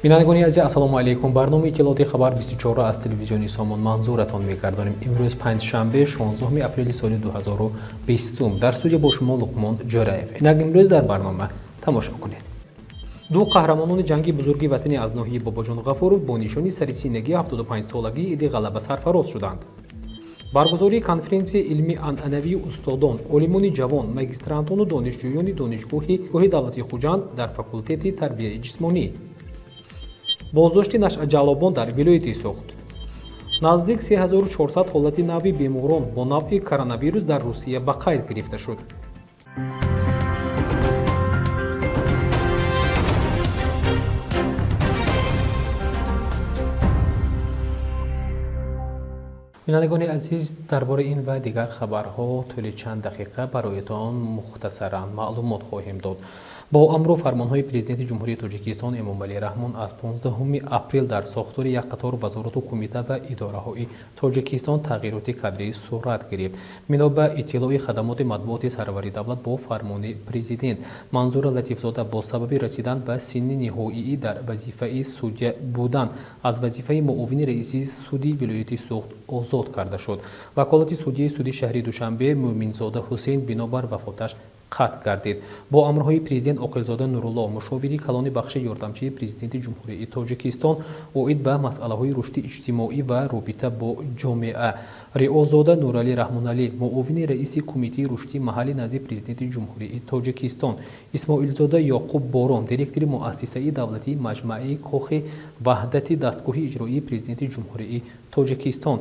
Бинандагони азиз, ассалому алайкум. Барномаи иттилоотии «Хабар 24» аз телевизиони Сомон манзуратон мегардонем. Имрӯз панҷшанбе, 16 апрели соли 2020. Дар студия бо шумо Луқмон Ҷӯраев. Инак, имрӯз дар барнома тамошо кунед: ду қаҳрамонони ҷанги Бузурги Ватанӣ аз ноҳияи Бобоҷон Ғафуров бо нишони сарисинагии 75-солагии Иди Ғалаба сарфароз шуданд. Баргузории конференсияи илмии анъанавии устодон, олимони ҷавон, магистрантону донишҷӯёни Донишгоҳи гоҳи давлатии Хуҷанд дар факултети тарбияи ҷисмонӣ. Боздошти нашъаҷаллобон дар вилояти Суғд. Наздик 3400 ҳолати нави беморон бо навъи коронавирус дар Русия ба қайд гирифта шуд. Бинандагони азиз, дар бораи ин ва дигар хабарҳо тӯли чанд дақиқа бароятон мухтасаран маълумот хоҳем дод. Бо амру фармонҳои Президенти Ҷумҳурии Тоҷикистон Эмомалӣ Раҳмон аз 15 апрел дар сохтори як қатор вазорату кумита ва идораҳои Тоҷикистон тағйироти кадрӣ сурат гирифт. Бино ба иттилои хадамоти матбуоти сарвари давлат, бо фармони президент Манзура Латифзода бо сабаби расидан ба синни ниҳоии дар вазифаи судя будан аз вазифаи муовини раиси суди вилояти Суғд озод карда шуд. Ваколати судяи суди шаҳри Душанбе Мӯминзода Ҳусейн бинобар вафоташ қатъ гардид. Бо амрҳои президент Оқилзода Нурулло, мушовири калони бахши ёрдамчии Президенти Ҷумҳурии Тоҷикистон оид ба масъалаҳои рушди иҷтимоӣ ва робита бо ҷомеа, Риёззода Нуралӣ Раҳмоналӣ, муовини раиси Кумитаи рушди маҳаллӣ назди Президенти Ҷумҳурии Тоҷикистон, Исмоилзода Ёқуб Борон, директори Муассисаи давлатии Маҷмааи Кохи Ваҳдати дастгоҳи иҷроии Президенти Ҷумҳурии Тоҷикистон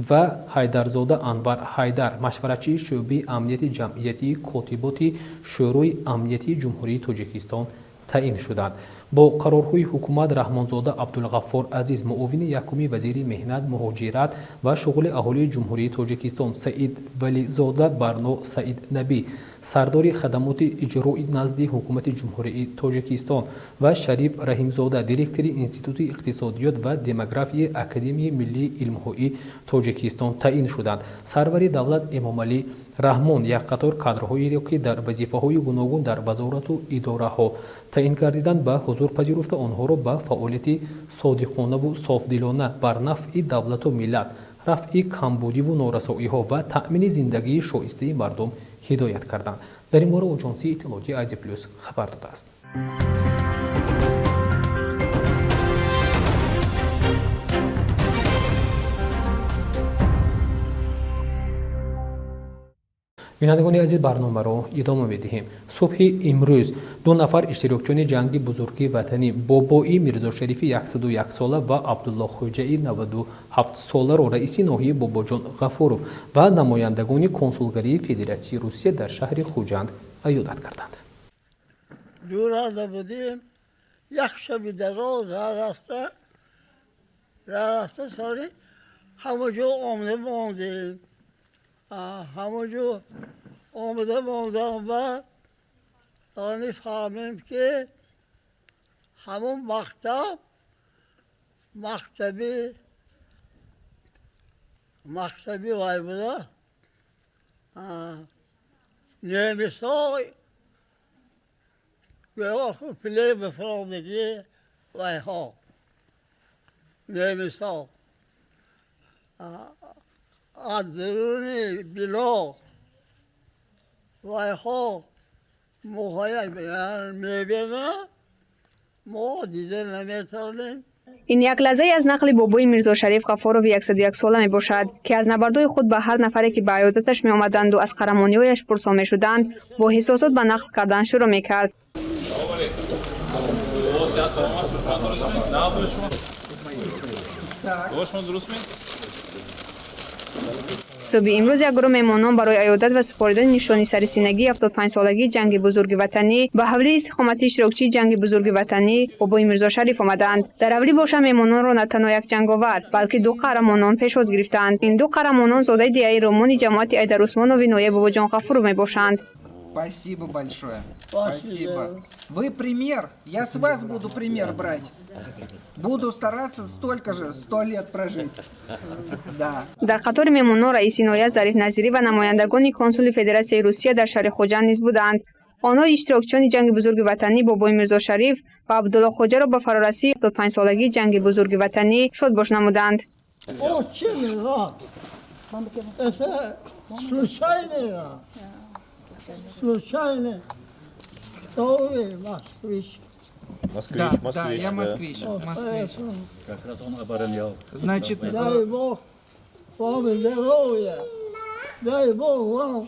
ва Ҳайдарзода Анвар Ҳайдар, машваратчии шӯъбаи амнияти ҷамъиятии Котиботи Шӯрои амниятии Ҷумҳурии Тоҷикистон таъин шуданд. Бо қарорҳои ҳукумат Раҳмонзода Абдулғаффор Азиз, муовини якуми вазири меҳнат, муҳоҷират ва шуғли аҳолии Ҷумҳурии Тоҷикистон, Саид Вализода Барно Саиднабӣ, сардори хадамоти иҷрои назди Ҳукумати Ҷумҳурии Тоҷикистон, ва Шариф Раҳимзода, директори Институти иқтисодиёт ва демографияи Академияи миллии илмҳои Тоҷикистон таъин шуданд. Сарвари давлат Эмомалӣ Раҳмон як қатор кадрҳоеро, ки дар вазифаҳои гуногун дар вазорату идораҳо таъин гардиданд, ба ҳузур пазируфта, онҳоро ба фаъолияти содиқонаву софдилона бар нафъи давлату миллат, рафъи камбудиву норасоиҳо ва таъмини зиндагии шоистаи мардум ҳидоят карданд. Дар ин бора оҷонсии иттилоотии Азия Плюс хабар додааст. Бинандагони азиз, барномаро идома медиҳем. Субҳи имрӯз ду нафар иштирокчиёни ҷанги Бузурги Ватанӣ, Бобои Мирзошарифи 101 сола ва Абдулло Хоҷаи 97 соларо раиси ноҳияи Бобоҷон Ғафуров ва намояндагони консулгарии Федератсияи Русия дар шаҳри Хуҷанд аёдат карданд. Дурарда будем, як шаби дароз рафта рафта, соли ҳамаҷо омада мондем, ҳамаҷо омада мондам ва они фаҳмем, ки ҳамон мактаб мактаби вай буда, немисҳо гӯё плен бифаромдагӣ вайҳо, немисҳо аз даруни бино вайҳо моҳоя мебинанд, мо дида наметавонем. Ин як лаҳзае аз нақли бобои Мирзошариф Ғаффорови 101-сола мебошад, ки аз набардои худ ба ҳар нафаре, ки ба аёдаташ меомаданду аз қаҳрамониҳояш пурсон мешуданд, бо ҳиссосот ба нақл кардан шурӯъ мекард. Субҳи имрӯз як гурӯҳ меҳмонон барои аёдат ва супоридани нишони сарисинагии 75-солагии ҷанги Бузурги Ватанӣ ба ҳавлии истиқоматии иштирокчии ҷанги Бузурги Ватанӣ бобои Мирзошариф омаданд. Дар ҳавлӣ боша меҳмононро на танҳо як ҷанговар, балки ду қаҳрамонон пешвоз гирифтанд. Ин ду қаҳрамонон зодаи деҳаи Ромони ҷамоати Айдарусмонови ноҳияи Бобоҷон Ғафуров мебошанд. Спасибо большое. Спасибо. Вы пример. Я с вас буду пример брать. Буду стараться столько же, 100 лет прожить. Да. Дар қатори меҳмонон раиси ноҳия Зариф Назирӣ ва намояндагони консули Федератсияи Русия дар шаҳри Хуҷанд низ буданд. Онҳо иштирокчиёни ҷанги бузурги ватанӣ Бобои Мирзошариф ва Абдулло Хоҷаро ба фарорасии 75-солагии ҷанги бузурги ватанӣ шодбош намуданд. Очень рад. Это случайный рад. Случайный. Кто вы, москвич? Москвич, Да, москвич, да, я москвич, москвич. Как раз он оборонял. Значит, Дай Бог вам здоровья. Дай Бог вам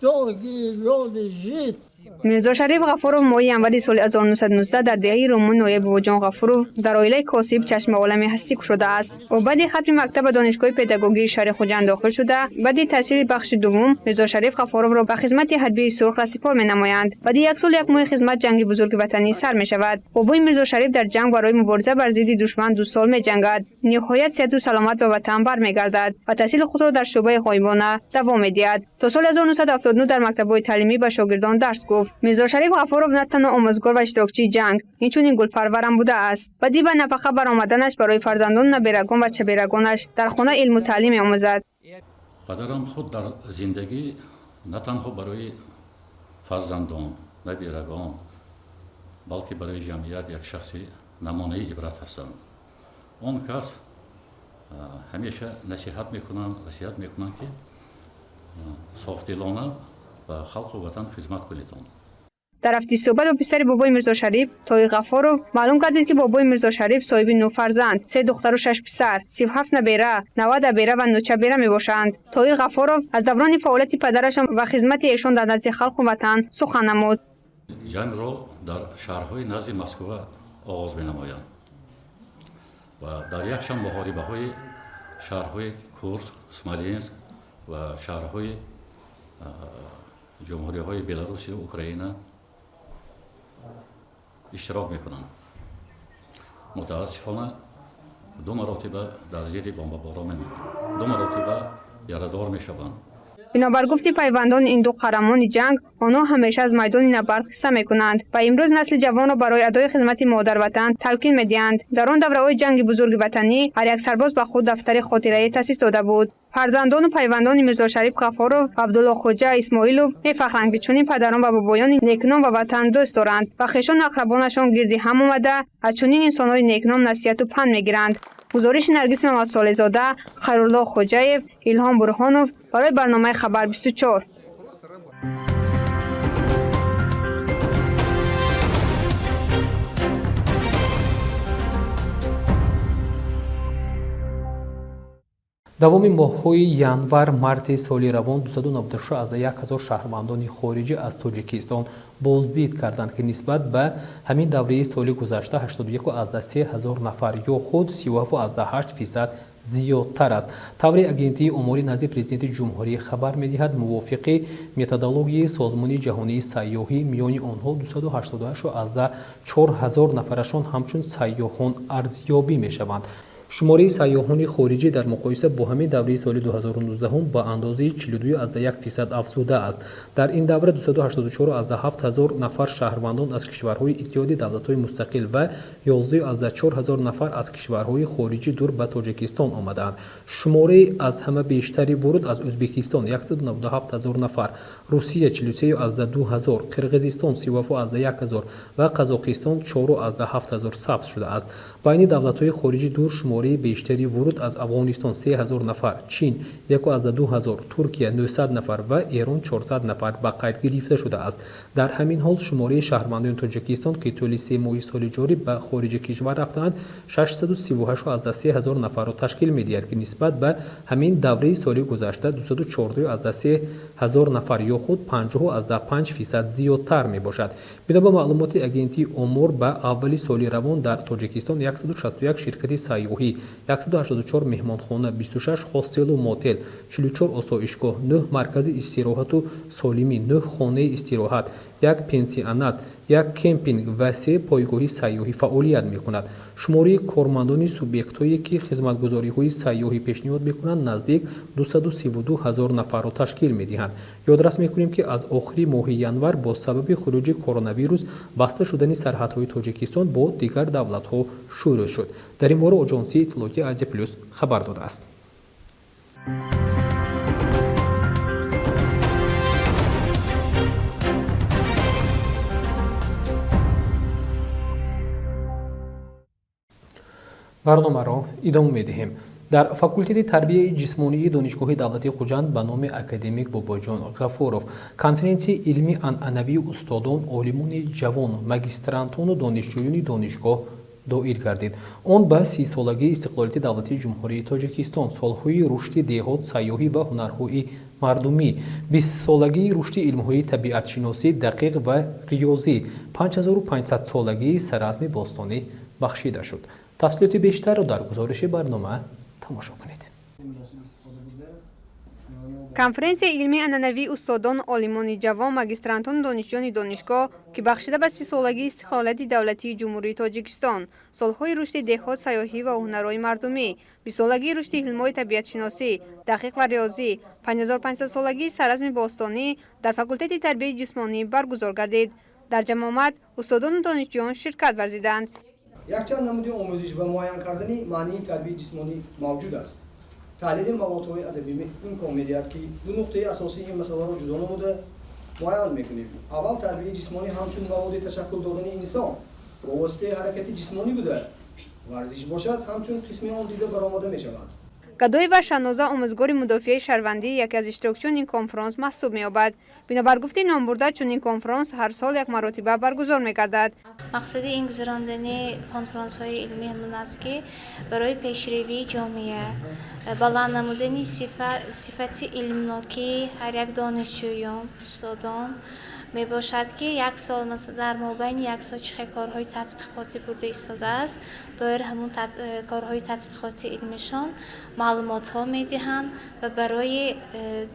долгие годы жить. Мирзошариф Ғафуров моҳи январи соли 1919 дар деҳаи Румун, ноҳияи Бобоҷон Ғафуров, дар оилаи косиб чашми олами ҳастӣ кушодааст. Ӯ баъди хатми мактаб ба Донишгоҳи педагогии шаҳри Хуҷанд дохил шуда, баъди таҳсили бахши дуввум Мирзошариф Ғафуровро ба хизмати ҳарбии сурх расипор менамоянд. Баъди як сол як моҳи хизмат ҷанги бузурги ватанӣ сар мешавад. Бобои Мирзошариф дар ҷанг барои мубориза бар зидди душман 2 сол меҷангад. Ниҳоят сеҳату саломат ба ватан бармегардад ва таҳсили худро дар шӯъбаи ғоибона давом медиҳад. То соли 1979 дар мактабҳои таълимӣ ба шогирдон дарс гуфт. Мирзошариф Ғафуров на танҳо омӯзгор ва иштирокчии ҷанг, инчунин гулпарварам будааст. Баъди ба нафақа баромаданаш барои фарзандону наберагон ва чаберагонаш дар хона илму таълим меомӯзад. Падарам худ дар зиндагӣ на танҳо барои фарзандон, набирагон, балки барои ҷамъият як шахси намунаи ибрат ҳастанд. Он кас ҳамеша насиҳат мекунанд, васият мекунанд, ки софдилона ба халқу ватан хизмат кунедон. Дар рафти суҳбат бо писари Бобои Мирзошариф Тоҳир Ғафоров маълум гардид, ки Бобои Мирзошариф соҳиби нӯ фарзанд, се духтару шаш писар, 37 набера, 90 абера ва нӯчабера мебошанд. Тоҳир Ғафоров аз даврони фаъолияти падарашон ва хизмати эшон дар назди халқу ватан сухан намуд. Ҷангро дар шаҳрҳои назди Москва оғоз менамоянд ва дар якчанд муҳорибаҳои шаҳрҳои Курск, Смоленск ва шаҳрҳои ҷумҳуриҳои Беларусию Украина иштирок мекунанд. Мутаассифона, ду маротиба дар зери бомбаборон мемонанд, ду маротиба ярадор мешаванд. Бинобар гуфти пайвандони ин ду қаҳрамони ҷанг, онҳо ҳамеша аз майдони набард қисса мекунанд ва имрӯз насли ҷавонро барои адои хизмати модарватан талқин медиҳанд. Дар он давраҳои ҷанги бузурги ватанӣ ҳар як сарбоз ба худ дафтари хотирае таъсис дода буд. Фарзандону пайвандони Мирзошариф Ғафоров ва Абдулло Хоҷа Исмоилов мефахранд, ки чунин падарон ва бобоёни некном ва ватандӯст доранд ва хешону ақрабонашон гирди ҳам омада, аз чунин инсонҳои некном насиҳату панд мегиранд. Гузориши Наргиз Мамадсолеҳзода, Хайрулло Хоҷаев, Илҳом Бурҳонов барои барномаи Хабар 24. Давоми моҳҳои январ марти соли равон 296 ҳазор шаҳрвандони хориҷӣ аз Тоҷикистон боздид карданд, ки нисбат ба ҳамин давраи соли гузашта 81,3 ҳазор нафар ё худ 37,8% зиёдтар аст. Тавре Агентии омори назди Президенти ҷумҳурӣ хабар медиҳад, мувофиқи методологияи Созмони ҷаҳонии сайёҳӣ, миёни онҳо 288,4 ҳазор нафарашон ҳамчун сайёҳон арзёбӣ мешаванд. Шумораи сайёҳони хориҷӣ дар муқоиса бо ҳамин давраи соли 2019 ба андозаи 42,1% афзудааст. Дар ин давра 284,7 ҳазор нафар шаҳрвандон аз кишварҳои Иттиҳоди давлатҳои мустақил ва 11,4 ҳазор нафар аз кишварҳои хориҷи дур ба Тоҷикистон омадаанд. Шумораи аз ҳама бештари воруд аз Ӯзбекистон 197 ҳазор нафар, Русия 43,2 ҳазор, Қирғизистон 37,1 ҳазор ва Қазоқистон 4,7 ҳазор сабт шудааст. Байни давлатҳои хориҷи дур шумораи бештари воруд аз Афғонистон 3 ҳазор нафар, Чин 1,2 ҳазор, Туркия 900 нафар ва Эрон 400 нафар ба қайд гирифта шудааст. Дар ҳамин ҳол, шумораи шаҳрвандони Тоҷикистон, ки тӯли 3 моҳи соли ҷорӣ ба хориҷи кишвар рафтаанд, 638,3 ҳазор нафарро ташкил медиҳад, ки нисбат ба ҳамин давраи соли гузашта 214,3 ҳазор нафар ё худ 50,5% зиёдтар мебошад. Бино ба маълумоти Агентии омор, ба аввали соли равон дар Тоҷикистон 161 ширкати сайёҳӣ, 184 меҳмонхона, 26 хостелу мотел, 44 осоишгоҳ, 9 маркази истироҳату солимӣ, 9 хонаи истироҳат, як пенсионат, як кемпинг ва се пойгоҳи сайёҳӣ фаъолият мекунад. Шумораи кормандони субъектҳое, ки хизматгузориҳои сайёҳӣ пешниҳод мекунанд, наздик 232 ҳазор нафарро ташкил медиҳанд. Ёдрас мекунем, ки аз охири моҳи январ бо сабаби хуруҷи коронавирус баста шудани сарҳадҳои Тоҷикистон бо дигар давлатҳо шурӯъ шуд. Дар ин бора Оҷонсии иттилоотии Азия Плюс хабар додааст. Барномаро идома медиҳем. Дар факултети тарбияи ҷисмонии Донишгоҳи давлатии Хуҷанд ба номи академик Бобоҷон Ғафуров конференсияи илмии анъанавии устодон, олимони ҷавон, магистрантону донишҷӯёни донишгоҳ доир гардид. Он ба 30-солагии истиқлолияти давлатии Ҷумҳурии Тоҷикистон, солҳои рушди деҳот, сайёҳӣ ва ҳунарҳои мардумӣ, 20-солагии рушди илмҳои табиатшиносӣ, дақиқ ва риёзӣ, 5500-солагии Саразми бостонӣ бахшида шуд. Тафсилоти бештарро дар гузориши барнома тамошо кунед. Конференсияи илмии анъанавии устодон, олимони ҷавон, магистрантону донишҷӯёни донишгоҳ, ки бахшида ба 30-солагии истиқлолияти давлатии Ҷумҳурии Тоҷикистон, солҳои рушди деҳот, сайёҳӣ ва ҳунарҳои мардумӣ, 20-солагии рушди илмҳои табиатшиносӣ, дақиқ ва риёзӣ, 5500-солагии Саразми бостонӣ дар факултети тарбияи ҷисмонӣ баргузор гардид. Дар ҷамъомад устодону донишҷӯён ширкат варзиданд. Якчанд намуди омӯзиш ва муайян кардани маънии тарбияи ҷисмонӣ мавҷуд аст. Таҳлили маводҳои адабӣ имкон медиҳад, ки ду нуқтаи асосии ин масъаларо ҷудо намуда муайян мекунем. Аввал, тарбияи ҷисмонӣ ҳамчун маводи ташаккул додани инсон бо воситаи ҳаракати ҷисмонӣ буда, варзиш бошад, ҳамчун қисми он дида баромада мешавад. Гадоева Шаҳноза, омӯзгори мудофиаи шаҳрвандӣ, яке аз иштирокчиёни ин конфронс маҳсуб меёбад. Бинобар гуфти номбурда, чунин конфронс ҳар сол як маротиба баргузор мегардад. Мақсади ин гузарондани конфронсҳои илмӣ ҳамон аст, ки барои пешравии ҷомеа, баланд намудани сифати илмнокии ҳар як донишҷӯён, устодон мебошад, ки як сол, масалан, дар мобайни як сол чӣ хел корҳои тадқиқотӣ бурда истодааст, доир ҳамун корҳои тадқиқоти илмишон маълумотҳо медиҳанд ва барои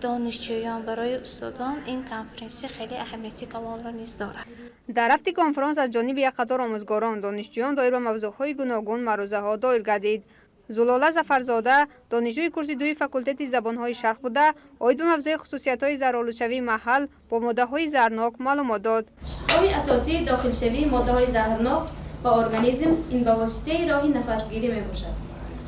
донишҷӯён, барои устодон ин конференсия хеле аҳамияти калонро низ дорад. Дар рафти конфронс аз ҷониби як қатор омӯзгорон, донишҷӯён доир ба мавзӯъҳои гуногун маърузаҳо доир гардид. Зулола Зафарзода, донишҷӯи курси дуи факултети забонҳои шарқ буда, оид ба мавзӯи хусусиятҳои заҳролудшавии маҳал бо моддаҳои заҳрнок маълумот дод. Роҳи асосии дохилшавии моддаҳои заҳрнок ба организм ин ба воситаи роҳи нафасгирӣ мебошад.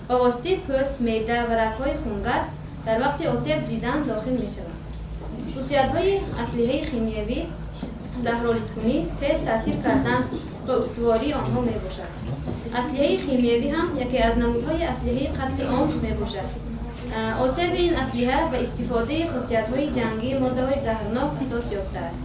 Ба воситаи пӯст, меъда ва рагҳои хунгард дар вақти осеб дидан дохил мешаванд. Хусусиятҳои аслиҳаи химиявӣ заҳролудкунӣ тез таъсир кардан ба устувории онҳо мебошад. Аслиҳаи химиявӣ ҳам яке аз намудҳои аслиҳаи қатли ом мебошад. Осеби ин аслиҳа ба истифодаи хусусиятҳои ҷангии моддаҳои заҳрнок асос ёфтааст.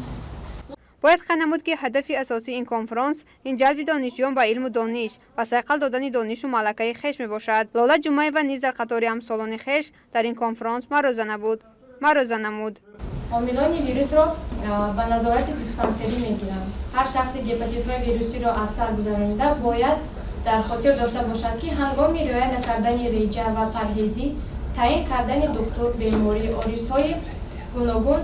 Бояд қайд намуд, ки ҳадафи асосии ин конфронс ин ҷалби донишҷӯён ба илму дониш ва сайқал додани донишу малакаи хеш мебошад. Лола Ҷумаева низ дар қатори ҳамсолони хеш дар ин конфронс маъруза намуд. Ҳомилони вирусро ба назорати диспансерӣ мегиранд. Ҳар шахси гепатитҳои вирусиро аз сар гузаронида бояд дар хотир дошта бошад, ки ҳангоми риоя накардани реҷа ва парҳезӣ, таъин кардани духтур беморӣ оризҳои гуногун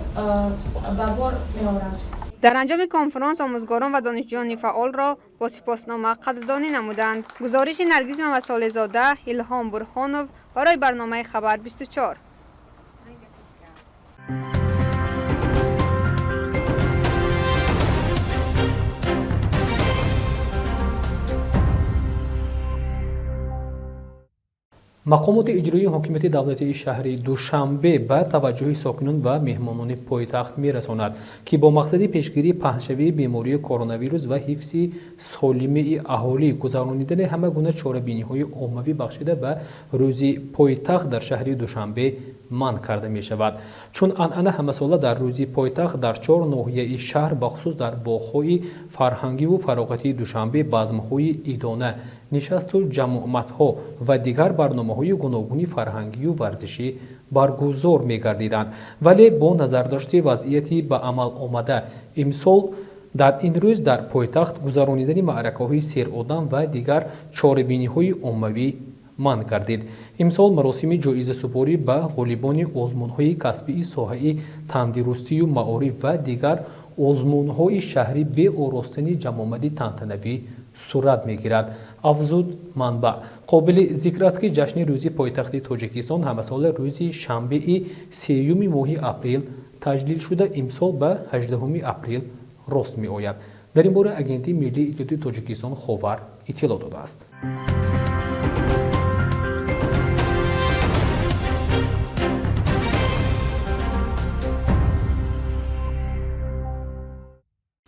ба бор меорад. Дар анҷоми конфронс омӯзгорон ва донишҷӯёни фаъолро бо сипоснома қадрдонӣ намуданд. Гузориши Наргиз Мамадсолеҳзода, Илҳом Бурҳонов барои барномаи Хабар 24. Мақомоти иҷроии ҳокимияти давлатии шаҳри Душанбе ба таваҷҷӯҳи сокинон ва меҳмонони пойтахт мерасонад, ки бо мақсади пешгирии паҳншавии бемории коронавирус ва ҳифзи солимии аҳолӣ гузаронидани ҳама гуна чорабиниҳои оммавӣ бахшида ба рӯзи пойтахт дар шаҳри Душанбе манъ карда мешавад. Чун анъана ҳамасола дар рӯзи пойтахт дар чор ноҳияи шаҳр, бахусус дар боғҳои фарҳангиву фароғатии Душанбе, базмҳои идона, нишасту ҷамъомадҳо ва дигар барномаҳои гуногуни фарҳангию варзишӣ баргузор мегардиданд. Вале бо назардошти вазъияти ба амал омада имсол дар ин рӯз дар пойтахт гузаронидани маъракаҳои серодам ва дигар чорабиниҳои оммавӣ манъ гардид. Имсол маросими ҷоизасупорӣ ба ғолибони озмунҳои касбии соҳаи тандирустию маориф ва дигар озмунҳои шаҳрӣ беоростани ҷамъомади тантанавӣ сурат мегирад. Афзуд манбаъ. Қобили зикр аст, ки ҷашни рӯзи пойтахти Тоҷикистон ҳамасола рӯзи шанбеи 3-юми моҳи апрел таҷлил шуда, имсол ба 18 апрел рост меояд. Дар ин бора Агентии миллии иттилоотии Тоҷикистон Ховар иттилоъ додааст.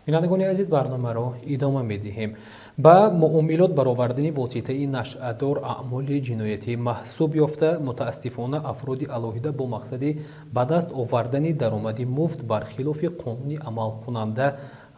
Бинандагони азиз, барномаро идома медиҳем. Ба муомилот баровардани воситаи нашъадор аъмоли ҷиноятӣ маҳсуб ёфта, мутаассифона, афроди алоҳида бо мақсади ба даст овардани даромади муфт бар хилофи қонуни амалкунанда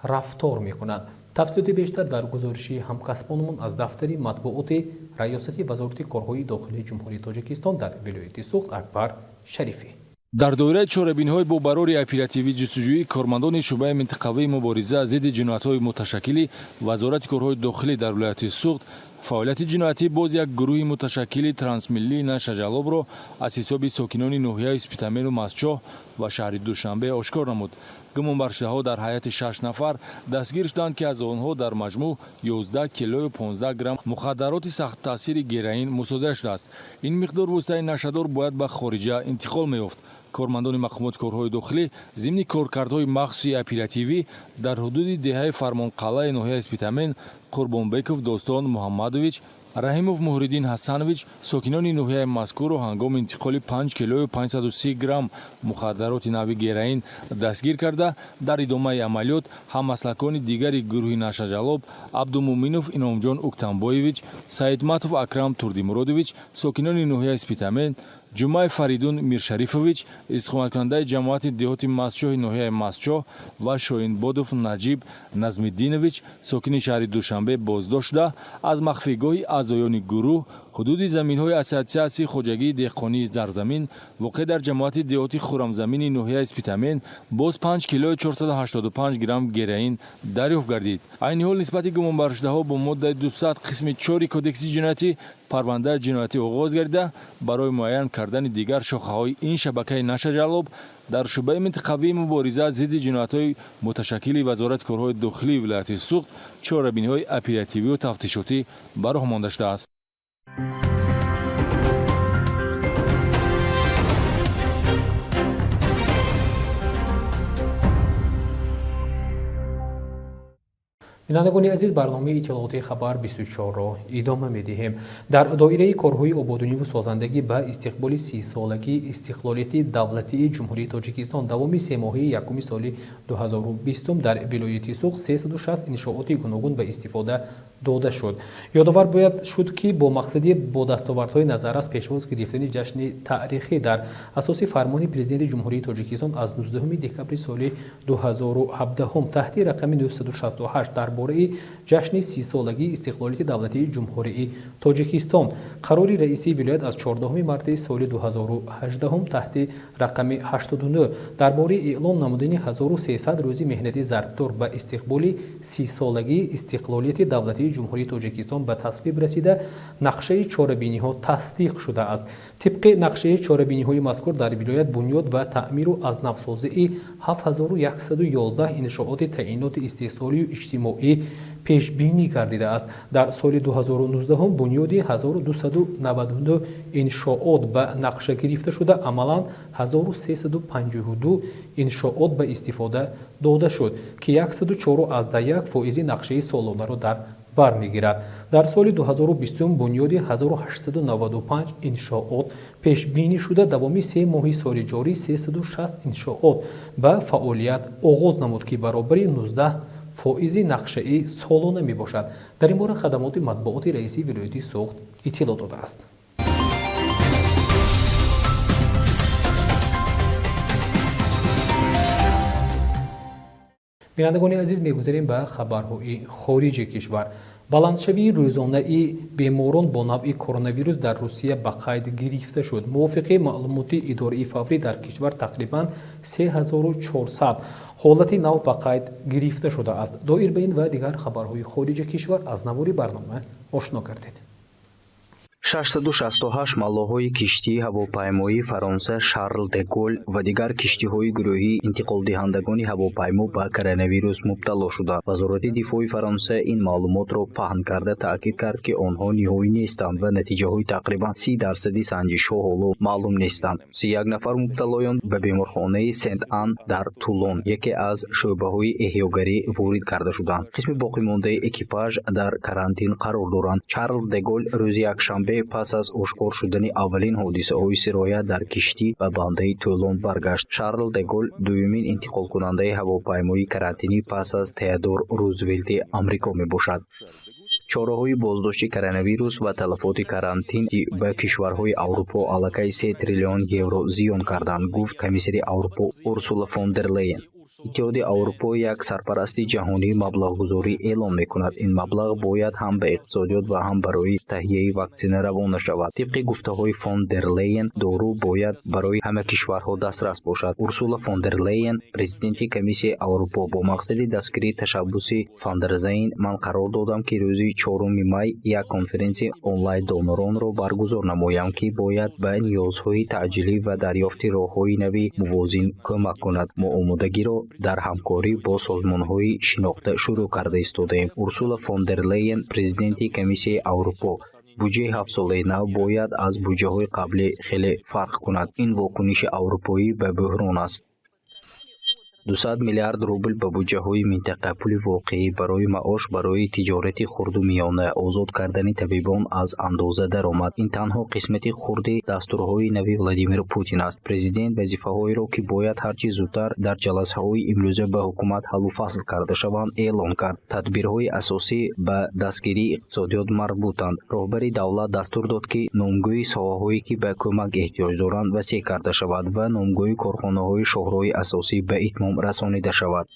рафтор мекунанд. Тафсилоти бештар дар гузориши ҳамкасбонамон аз дафтари матбуоти Раёсати Вазорати корҳои дохилии Ҷумҳурии Тоҷикистон дар вилояти Суғд Акбар Шарифӣ. Дар доираи чорабиниҳои бо барори оперативӣ ҷустуҷӯӣ кормандони шӯъбаи минтақавии мубориза зидди ҷиноятҳои муташаккили Вазорати корҳои дохилӣ дар вилояти Суғд фаъолияти ҷиноятӣ боз як гурӯҳи муташаккили трансмиллии нашъаҷаллобро аз ҳисоби сокинони ноҳияи Спитамену Мастчоҳ ва шаҳри Душанбе ошкор намуд. Гумонбаршудаҳо дар ҳайати шаш нафар дастгир шуданд, ки аз онҳо дар маҷмӯъ 11 килою 15 грамм мухаддароти сахттаъсири героин мусодира шудааст. Ин миқдор воситаи нашъадор бояд ба хориҷа интиқол меёфт. Кормандони мақомоти корҳои дохилӣ зимни коркардҳои махсуси оперативӣ дар ҳудуди деҳаи Фармонқалъаи ноҳияи Спитамен Қурбонбеков Достон Муҳаммадович, Раҳимов Муҳриддин Ҳасанович, сокинони ноҳияи мазкурро ҳангоми интиқоли 5 килою 530 грамм мухаддароти нави героин дастгир карда, дар идомаи амалиёт ҳаммаслакони дигари гурӯҳи нашъаҷаллоб Абдумуминов Иnomҷон Уктамбоевич, Саидматов Акрам Турдимуродович, сокинони ноҳияи Спитамен, Ҷумъаев Фаридун Миршарифович, истиқоматкунандаи ҷамоати деҳоти Мастчоҳи ноҳияи Мастчоҳ, ва Шоҳинбодов Наҷиб Назмиддинович, сокини шаҳри Душанбе, боздошт шуда, аз махфигоҳи аъзоёни гурӯҳ ҳудуди заминҳои Ассотсиатсияи хоҷагии деҳқонии Зарзамин, воқеъ дар ҷамоати деҳоти Хӯрамзамини ноҳияи Спитамен, боз 5 килои 485 грамм героин дарёфт гардид. Айни ҳол нисбати гумонбаршудаҳо бо моддаи 200 қисми 4 Кодекси ҷиноятӣ парвандаи ҷиноятӣ оғоз гардида, барои муайян кардани дигар шохаҳои ин шабакаи нашъаҷаллоб дар шӯъбаи минтақавии мубориза зидди ҷиноятҳои муташаккили Вазорати корҳои дохилии вилояти Суғд чорабиниҳои оперативию тафтишотӣ ба роҳ монда шудааст. Бинандагони азиз, барномаи иттилоотии Хабар 24-ро идома медиҳем. Дар доираи корҳои ободониву созандагӣ ба истиқболи 30-солагии истиқлолияти давлатии Ҷумҳурии Тоҷикистон давоми семоҳаи якуми соли 2020 дар вилояти Суғд 360 иншооти гуногун ба истифода дода шуд. Ёдовар бояд шуд, ки бо мақсади бо дастовардҳои назаррас пешвоз гирифтани ҷашни таърихӣ дар асоси фармони Президенти Ҷумҳурии Тоҷикистон аз 19 декабри соли 2017 таҳти рақами 968 дар бораи ҷашни 30-солагии истиқлолияти давлатии Ҷумҳурии Тоҷикистон, қарори раиси вилоят аз 14 марти соли 2018 таҳти рақами 89 дар бораи эълон намудани 1300 рӯзи меҳнати зарбдор ба истиқболи 30-солагии истиқлолияти давлатии Ҷумҳурии Тоҷикистон ба тасвиб расида, нақшаи чорабиниҳо тасдиқ шудааст. Тибқи нақшаи чорабиниҳои мазкур дар вилоят бунёд ва таъмиру аз навсозии 7111 иншооти таъиноти истеҳсолию иҷтимоӣ пешбинӣ гардидааст. Дар соли 2019 бунёди 1299 иншоот ба нақша гирифта шуда, амалан 1352 иншоот ба истифода дода шуд, ки 104,1% нақшаи солонаро дар бар мегирад. Дар соли 2020 бунёди 1895 иншоот пешбинӣ шуда, давоми се моҳи соли ҷорӣ 360 иншоот ба фаъолият оғоз намуд, ки баробари 19% нақшаи солона мебошад. Дар ин бора хадамоти матбуоти раиси вилояти Суғд иттилоъ додааст. Бинандагони азиз, мегузарем ба хабарҳои хориҷи кишвар. Баландшавии рӯзонаи беморон бо навъи коронавирус дар Русия ба қайд гирифта шуд. Мувофиқи маълумоти идораи фаврӣ, дар кишвар тақрибан 3400 ҳолати нав ба қайд гирифта шудааст. Доир ба ин ва дигар хабарҳои хориҷи кишвар аз навори барнома ошно гардед. 668 маллоҳои киштии ҳавопаймоии Фаронса Шарл де Голл ва дигар киштиҳои гурӯҳии интиқолдиҳандагони ҳавопаймо ба коронавирус мубтало шуданд. Вазорати дифои Фаронса ин маълумотро паҳн карда, таъкид кард, ки онҳо ниҳоӣ нестанд ва натиҷаҳои тақрибан 30% санҷишҳо ҳоло маълум нестанд. 31 нафар мубталоён ба беморхонаи Сент Ан дар Тулон, яке аз шӯъбаҳои эҳёгарӣ, ворид карда шуданд. Қисми боқимондаи экипаж дар карантин қарор доранд. Чарлз де Голл рӯзи якшанбе Душанбе пас аз ошкор шудани аввалин ҳодисаҳои сироят дар киштӣ ба бандаи Тӯлон баргашт. Шарл де Голл дуюмин интиқолкунандаи ҳавопаймои карантинӣ пас аз Теодор Рузвелти Амрико мебошад. Чораҳои боздошти коронавирус ва талафоти карантин ба кишварҳои Аврупо аллакай 3 триллион евро зиён карданд, гуфт комиссари Аврупо Урсула фон дер Лейен. Иттиҳоди Аврупо як сарпарасти ҷаҳонии маблағгузорӣ эълон мекунад. Ин маблағ бояд ҳам ба иқтисодиёт ва ҳам барои таҳияи ваксина равона шавад. Тибқи гуфтаҳои фон дер Лейен, дору бояд барои ҳама кишварҳо дастрас бошад. Урсула фон дер Лейен, президенти Комиссияи Аврупо, бо мақсади дастгирии ташаббуси фандрайзинг ман қарор додам, ки рӯзи 4 май як конференсияи онлайн доноронро баргузор намоям, ки бояд ба ниёзҳои таъҷилӣ ва дарёфти роҳҳои нави мувозин кӯмак кунад. Мо омодагиро дар ҳамкорӣ бо созмонҳои шинохта шурӯъ карда истодаем. Урсула фон дер Лейен, президенти Комиссияи Аврупо. Буҷаи ҳафтсолаи нав бояд аз буҷаҳои қаблӣ хеле фарқ кунад. Ин вокуниши аврупоӣ ба бӯҳрон аст. 200 миллиард рубл ба буҷаҳои минтақа, пули воқеӣ барои маош, барои тиҷорати хурду миёна, озод кардани табибон аз андоза даромад. Ин танҳо қисмати хурди дастурҳои нави Владимир Путин аст. Президент вазифаҳоеро, ки бояд ҳарчи зудтар дар ҷаласаҳои имрӯза ба ҳукумат ҳаллу фасл карда шаванд, эълон кард. Тадбирҳои асосӣ ба дастгирии иқтисодиёт марбутанд. Роҳбари давлат дастур дод, ки номгӯи соҳаҳое, ки ба кӯмак эҳтиёҷ доранд, васеъ карда шавад ва номгӯи корхонаҳои шоҳроҳи асосӣ ба итмом расонида шавад.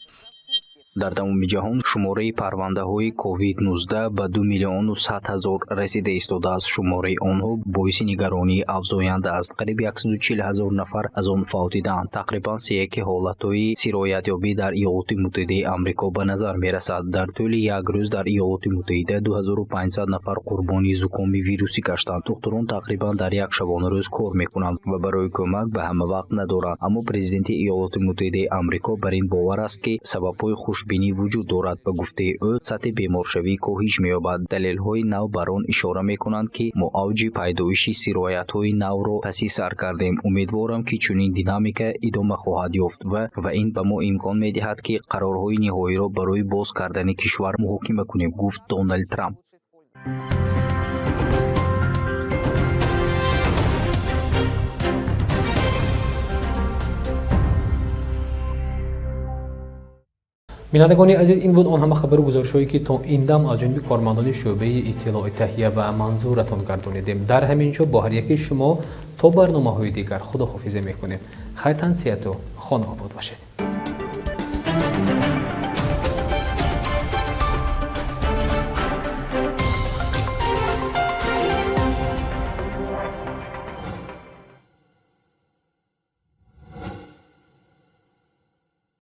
Дар тамоми ҷаҳон шумораи парвандаҳои COVID-19 ба 2 миллиону 100 ҳазор расида истодааст. Шумораи онҳо боиси нигаронии афзоянда аст. Қариб 140 ҳазор нафар аз он фавтидаанд. Тақрибан сеяки ҳолатҳои сироятёбӣ дар Иёлоти Муттаҳидаи Амрико ба назар мерасад. Дар тӯли як рӯз дар Иёлоти Муттаҳида 2500 нафар қурбони зукоми вирусӣ гаштанд. Духтурон тақрибан дар як шабонарӯз кор мекунанд ва барои кӯмак ба ҳама вақт надоранд. Аммо президенти Иёлоти Муттаҳидаи Амрико бар ин бовар аст, ки сабабҳои хушбинӣ вуҷуд дорад. Ба гуфтаи ӯ, сатҳи беморшавӣ коҳиш меёбад. Далелҳои нав бар он ишора мекунанд, ки мо авҷи пайдоиши сироятҳои навро паси сар кардем. Умедворам, ки чунин динамика идома хоҳад ёфт ва ин ба мо имкон медиҳад, ки қарорҳои ниҳоиро барои боз кардани кишвар муҳокима кунем, гуфт Доналд Трамп. Бинандагони азиз, ин буд он ҳама хабару гузоришҳое, ки то ин дам аз ҷониби кормандони шӯъбаи иттилои таҳия ва манзуратон гардонидем. Дар ҳамин ҷо бо ҳар яки шумо то барномаҳои дигар худоҳофизӣ мекунем. Хайр, тансиҳату хонаобод бошед.